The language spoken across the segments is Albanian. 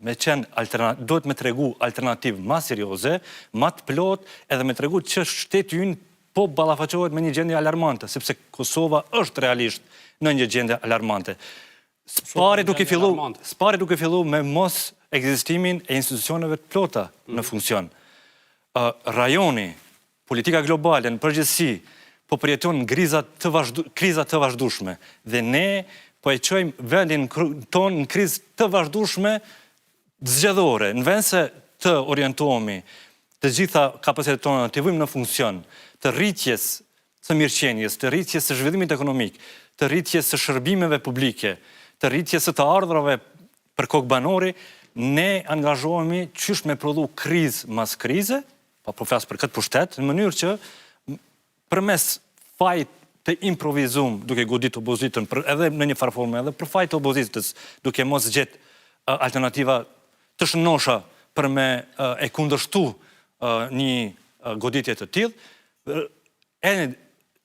Me qenë alterna, duhet me tregu alternativë ma serioze, ma të plotë, edhe me tregu që shteti ynë po ballafaqohet me një gjendje alarmante, sepse Kosova është realisht në një gjendje alarmante. S'pari duke fillu, s'pari duke fillu me mos ekzistimin e institucioneve të plota në mm. funksion. Uh, rajoni, politika globale në përgjithësi po përjeton kriza të vazhdu, kriza të vazhdueshme dhe ne po e çojmë vendin tonë në krizë të vazhdueshme zgjedhore, në vend se të orientohemi të gjitha kapacitetet tona të vëjmë në funksion të rritjes së mirëqenies, të rritjes së zhvillimit ekonomik, të rritjes së shërbimeve publike, të rritjes së të ardhurave për kokë banori, ne angazhohemi qysh me prodhu krizë mas krize, pa po flas për këtë pushtet, në mënyrë që përmes fajit të improvizum duke godit opozitën për edhe në një farë forme edhe për faj të opozitës duke mos gjet alternativa të shënosha për me e kundërshtu një goditje të tillë, e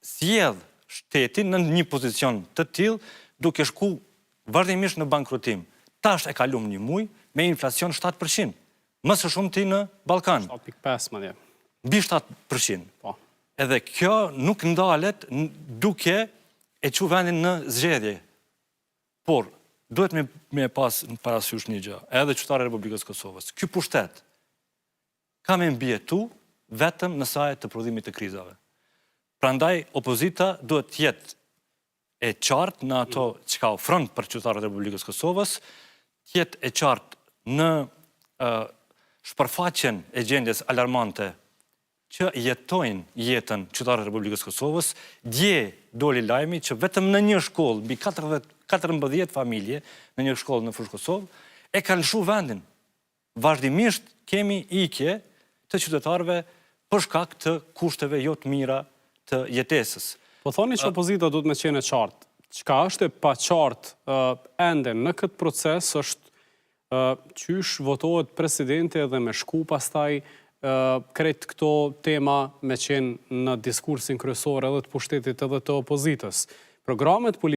sjell shtetin në një pozicion të tillë duke shku vazhdimisht në bankrotim. Tash e kalum një muj me inflacion 7%. Më së shumti në Ballkan. 7.5 madje. Mbi 7%. Po. Edhe kjo nuk ndalet duke e çu vendin në zgjedhje. Por, duhet me, me pas në parasysh një gjë, edhe qytetarët e Republikës Kosovës. Ky pushtet ka me mbijetu vetëm në saje të prodhimit të krizave. Prandaj, opozita duhet të jetë e qartë në ato çka ofron për qytetarët e Republikës Kosovës, të jetë e qartë në shpërfaqen e gjendjes alarmante që jetojnë jetën qytetarët e Republikës Kosovës, dje doli lajmi që vetëm në një shkollë, mbi 14 familje në një shkollë në Fushë Kosovë, e kanë lëshu vendin. Vazhdimisht kemi ikje të qytetarëve për shkak të kushteve jo të mira të jetesës. Po thoni që opozita duhet me qenë e qartë. Çka është e paqartë ende në këtë proces është qysh votohet presidenti edhe me shku pastaj krejt këto tema me qenë në diskursin kryesor edhe të pushtetit edhe të opozitës. Programet politike.